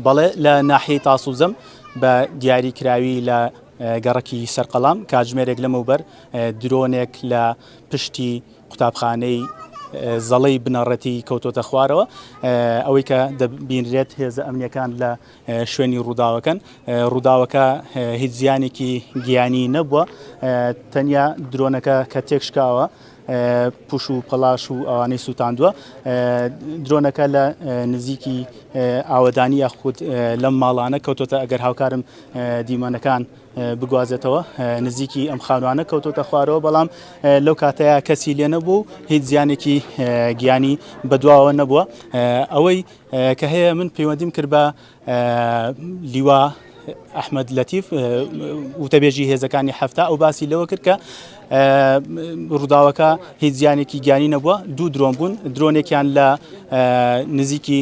بەڵێ لە ناحیەی تاسوزەم بە دیاری کراوی لە گەڕەکی سەرقەڵام کاتژمێرێک لەمەوبەر درۆنێک لە پشتی قوتابخانەی زەڵەی بنەڕەتی کەوتۆتە خوارەوە ئەوەی کە دەبینرێت هێزە ئەمنیەکان لە شوێنی ڕووداوەکەن ڕووداوەکە هیچ زیانێکی گیانی نەبووە تەنیا درۆنەکە کە تێکشکاوە پوش و پەڵاش و ئەوانەی سووتاندووە درۆنەکە لە نزیکی ئاوەدانی یاخود لەم ماڵانە کەوتۆتە ئەگەر هاوکارم دیمەنەکان بگوازێتەوە نزیکی ئەم خانوانە کەوتۆتە خوارەوە بەڵام لەو کاتەیە کەسی لێ نەبوو هیچ زیانێکی گیانی بەدواوە نەبووە ئەوەی کە هەیە من پەیوەندیم کرد بە لیوا ئەحمد لەتیف وتەبێژی هێزەکانی هەفتا ئەو باسی لەوە کرد کە ڕووداوەکە هیچ زیانێکی گیانی نەبووە دوو درۆن بوون درۆنێکیان لە نزیکی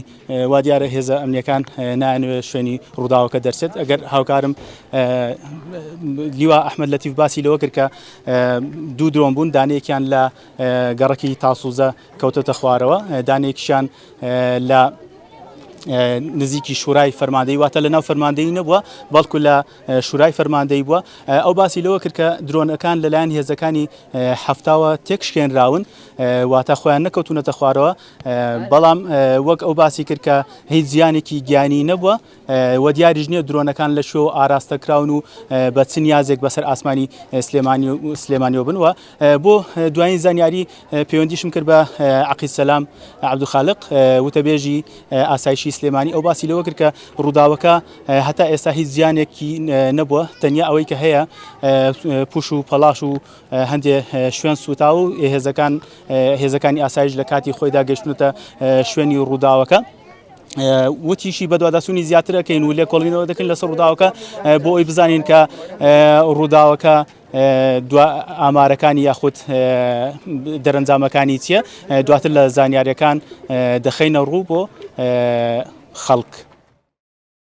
وا دیارە هێزە ئەمنیەکان نایانەوێ شوێنی ڕووداوەکە دەرچێت ئەگەر هاوکارم لیوا ئەحمد لەتیف باسی لەوە کرد کە دوو درۆن بوون دانەیەکیان لە گەڕەکی تاسوزە کەوتەتە خوارەوە دانەیەکیشیان لە نزیکی شورای فەرماندەی واتە لە ناو فەرماندەی نەبووە بەڵکو لە شورای فەرماندەی بووە ئەو باسی لەوە کرد کە درۆنەکان لەلایەن هێزەکانی هەفتاوە تێکشکێنراون واتە خۆیان نەکەوتونەتە خوارەوە بەڵام وەک ئەو باسی کرد کە هیچ زیانێکی گیانی نەبووە و دیاریش نییە درۆنەکان لە کوێوە ئاراستە کراون و بە چ نیازێک بەسەر ئاسمانی سلێمانی و سلێمانیەوە بن و بۆ دوایین زانیاری پەیوەندیشم کرد بە عەقید سەلام عەبدولخالق وتەبێژی ئاسایشی سلێمانی ئەو باسی لەوە کرد کە ڕووداوەکە هەتا ئێستا هیچ زیانێکی نەبووە تەنیا ئەوەی کە هەیە پوش و پەڵاش و هەندێ شوێن سووتا و هێزەکان هێزەکانی ئاسایش لە کاتی خۆیدا گەشتونەتە شوێنی ڕووداوەکە. وتیشی بەدواداچوونی زیاتر ئەەکەین و لێکۆڵینەوە دەکەین لەسەر ڕووداوەکە بۆ ئەوی بزانین کە ڕووداوەکە دوا ئامارەکانی یاخود دەرەنجامەکانی چییە دواتر لە زانیاریەکان دەخەینە ڕوو بۆ خەڵک.